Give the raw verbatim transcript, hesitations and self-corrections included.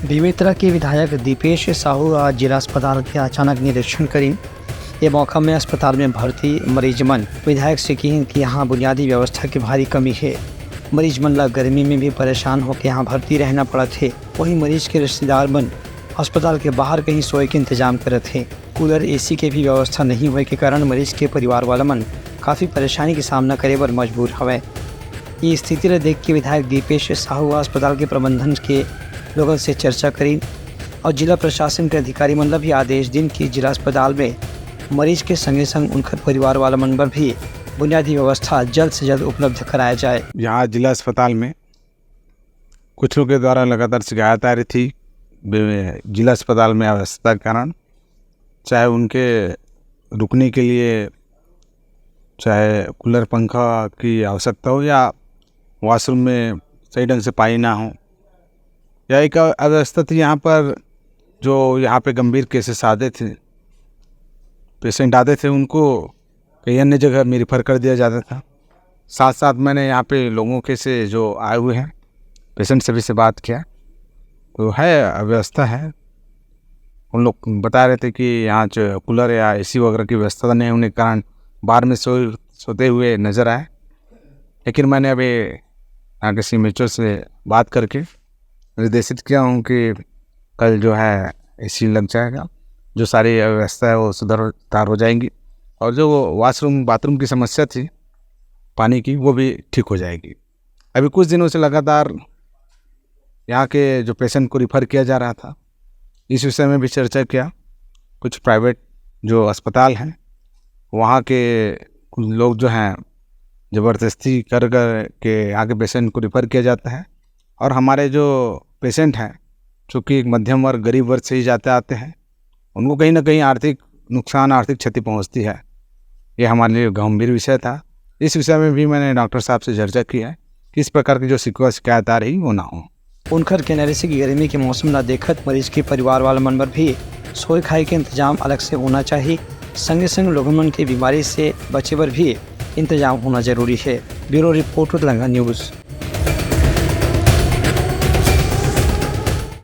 बेमेतरा के विधायक दीपेश साहू आज जिला अस्पताल के अचानक निरीक्षण करिन। ये मौका में अस्पताल में भर्ती मरीज मन विधायक से किहिन कि यहाँ बुनियादी व्यवस्था के भारी कमी हे। मरीज मन ला गर्मी में भी परेशान होके यहाँ भर्ती रहना पड़त हे। वहीं मरीज के रिश्तेदार मन अस्पताल के बाहर कहीं सोए के इंतजाम करत हे। कूलर, एसी के भी व्यवस्था नहीं होए के कारण मरीज के परिवार वाला मन काफी परेशानी के सामना करे बर मजबूर हवय। ये स्थिति ला देख के विधायक दीपेश साहू ह अस्पताल के प्रबंधन के लोगन से चर्चा करिन और जिला प्रशासन के अधिकारी मन ला भी आदेश दिन कि जिला अस्पताल में मरीज के संगे संग उनकर परिवार वाला मन बर भी बुनियादी व्यवस्था जल्द से जल्द उपलब्ध कराया जाए। यहाँ जिला अस्पताल में कुछ लोग के द्वारा लगातार शिकायत आ रही थी बे-, जिला अस्पताल में अव्यवस्था के कारण, चाहे उनके रुकने के लिए, चाहे कूलर पंखा की आवश्यकता हो या वॉशरूम में सही ढंग से पानी ना हो, या एक अव्यवस्था थी यहाँ पर। जो यहाँ पे गंभीर केसेस आते थे, पेशेंट आते थे, उनको कहीं अन्य जगह में रिफर कर दिया जाता था। साथ साथ मैंने यहाँ पे लोगों के से जो आए हुए हैं पेशेंट, सभी से बात किया, तो है, अव्यवस्था है। उन लोग बता रहे थे कि यहाँ जो कूलर या एसी वगैरह की व्यवस्था नहीं होने के कारण बाहर में सो सोते हुए नज़र आए। लेकिन मैंने अभी यहाँ के सीएमएचओ से बात करके निर्देशित किया हूँ कि कल जो है एसी लग जाएगा, जो सारी अव्यवस्था है वो सुधार हो जाएंगी, और जो वो वॉशरूम बाथरूम की समस्या थी पानी की, वो भी ठीक हो जाएगी। अभी कुछ दिनों से लगातार यहाँ के जो पेशेंट को रिफर किया जा रहा था, इस विषय में भी चर्चा किया। कुछ प्राइवेट जो अस्पताल हैं, वहाँ के कुछ लोग जो हैं, ज़बरदस्ती कर कर के यहाँ के पेशेंट को रिफर किया जाता है, और हमारे जो पेशेंट हैं, चूँकि एक मध्यम वर्ग, गरीब वर्ग से ही जाते आते हैं, उनको कहीं ना कहीं आर्थिक नुकसान, आर्थिक क्षति पहुँचती है। ये हमारे लिए गंभीर विषय था। इस विषय में भी मैंने डॉक्टर साहब से चर्चा की है कि इस प्रकार की जो शिकवा शिकायत आ रही, वो ना हो। उनकर कहना रहिस कि गर्मी के मौसम ला देखत मरीज के परिवार वाला मन बर भी सोए खाए के इंतजाम अलग से होना चाहिए। संगे संग लोगन मन के बीमारी से बचे बर भी इंतजाम होना जरूरी है। Bureau report, Utlanga news.